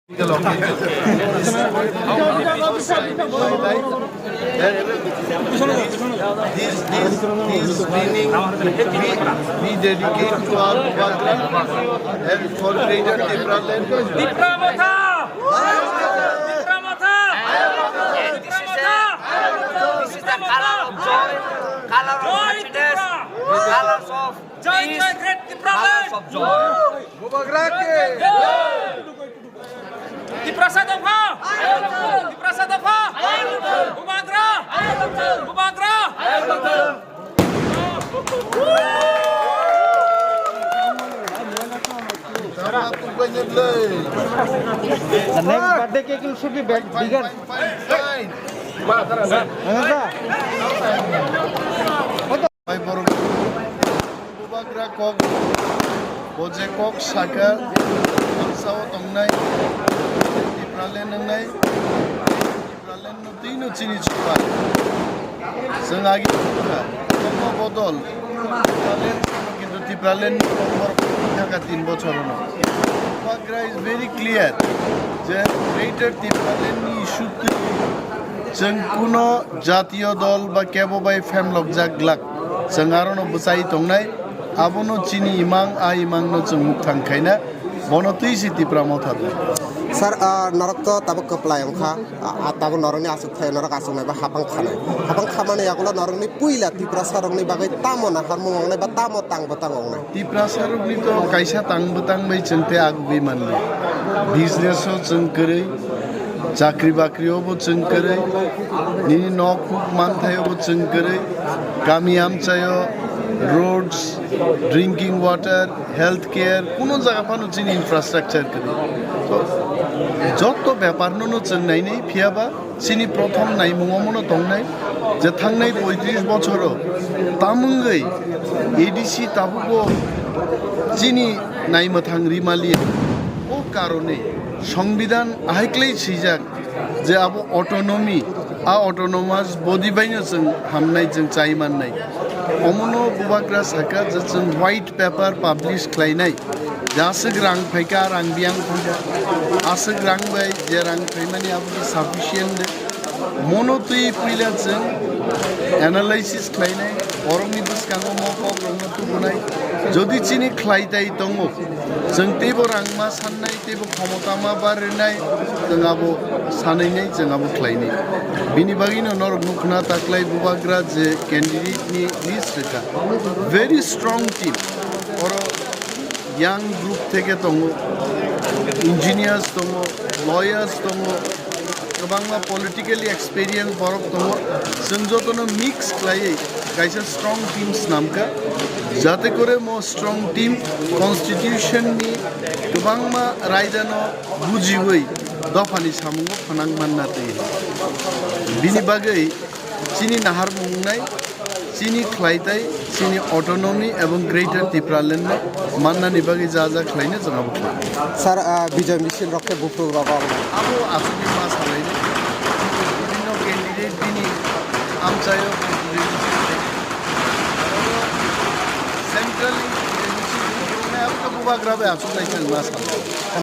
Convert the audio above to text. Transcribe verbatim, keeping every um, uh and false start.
This, this, this meaning we, we dedicate to our Bubagra and for greater Tipraland. Tipra Motha! Tipra Motha! Tipra Motha! This is the color of joy, color of happiness, colors of peace, colors of joy. Bubagra ke! Tiprasa dopha! Tiprasa dopha! Bubagra! Bubagra! The next birthday cake should be big, bigger. Fine, fine, fine. Bai borok Bubagra kok, bo je kok saka, bangsa o tongnai, Tipraland wngnai, Tipraland no twi no chini chuba. Chwng agi kha, omo bodol, Tipraland kintu Tipraland ni borok thaka tin bochor no. Bubagra is very clear je Greater Tipraland ni issue twi chwng kuno jatiyo dol ba kebo bai phem lokjak glak. Chwng aro no bwchai tongnai, abono chini imang a imang no chwng mukthang khaina, bono twi si Tipra Motha do. Sir, ah, norok to tabuk kwplai wngkha. Ah, ah, tabuk norokni aswk thai norok aswk naiba hapang khanai. Hapang khamani yagulo norokni puila Tiprasa rokni bagwi tamo naharmung wngnai ba tamo tang bwtang wngnai? Tiprasa rokni to kaisa tang bwtang bai chwng tei agugwi manli. Business o chwng kwrwi, chakri bakri o bo chwng kwrwi, nini nok huk manthai o bo chwng kwrwi, kami amchai o roads, drinking water, health care, kuno jaga phano chini infrastructure kwrwi. To joto bepar no no chwng nainai, phiya ba chini prothom naimung omono tongnai je thangnai poitris bochoro tamungwi A D C tabukbo chini naimwthang rimaliya. O karone Songbidan ahaiklai swijak je abo autonomy, a autonomous body baino chwng hamnai, chwng chai mannai. Omono Bubagra saka je chwng white paper publish khlainai, je aswk rang phaikha, rang biyang phaikha, aswk rang bai je rang phaimani abo khe sufficient de. Mono twi puila chwng analysis khlainai, borokni bwskango mo kokrokno tubunai. Jodi chini khlaitai tongo, chwng teibo rang ma sannai, teibo khomota ma barinai, chwng abo sanainai, chwng abo khlainai. Bini bagwino norok nukhna taklai Bubagra je candidate ni list rwkha. Very strong team. Oro young group theke tongo, engineers tongo, lawyers tongo, kwbangma politically experience borok tongo. Chwng jotono mix khlaiwi kaisa strong team snamkha, jate kore mo strong team constitution ni kwbangma raidano bujiwi dophani samungo phanang manna twi. Bini bagwi chini naharmung wngnai, chini khlaitai, chini autonomy ebong Greater Tipraland no mannani bagwi ja ja khlaino chwng abo khlai. Sir, ah, Bijoy Misil rok khe buphuruk rogo wngnai. Abo aswkni ma salaini. Bibhinno candidate bini amchaio constituency central constituency buphuruk wngnai, abo khe Bubagra bai aswk lai chwng ma salai.